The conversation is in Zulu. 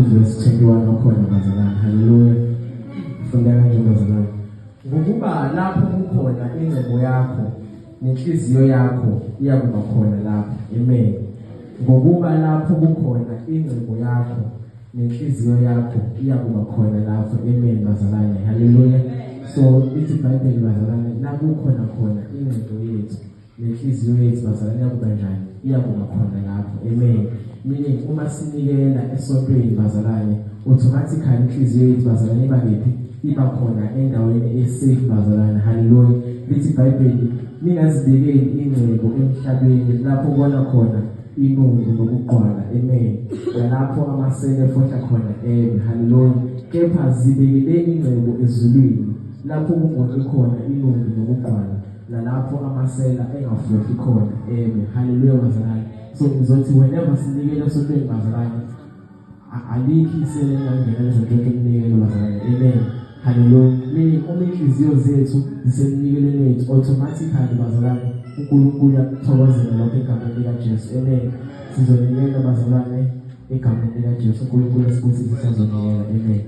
Verse 21 wakhona bazalwane. Haleluya. Funda kanje bazalwane. Ngokuba lapho kukhona ingcebo yakho nenhliziyo yakho iyakuba khona lapho. Amen. Ngokuba lapho kukhona ingcebo yakho nenhliziyo yakho iyakuba khona lapho. Amen bazalwane. Haleluya. So ithi iBhayibheli bazalwane la kukhona khona ingcebo yethu nenhliziyo yethu bazalwane iyakuba njani? Iyakuba khona lapho. Amen. Meaning uma sinikela esontweni bazalwane automatically inhliziyo yethu bazalwane iba kephi? Iba khona endaweni esafe bazalwane. Haleluya. Lithi iBhayibheli ningazibekeli ingcebo emhlabeni lapho kona khona inundu nokugqwala. Amen. Nalapho amasele efohla khona ebe. Haleluya. Kepha zibekeleni ingcebo ezulwini lapho kungoni khona inundu nokugqwala nalapho amasela engafohli khona ebe. Haleluya bazalwane. So ngizothi whenever sinikela esontweni bazalwane, alikho isele elingangena lezonto umnikelo bazalwane. Amen. Haleluya. Meaning uma inhliziyo zethu zisemnikelweni wethu automatically bazalwane uNkulunkulu uyakuthokozela lokho egameni likaJesu. Amen. Sizonikela bazalwane egameni likaJesu. uNkulunkulu asibusise sizonikela. Amen.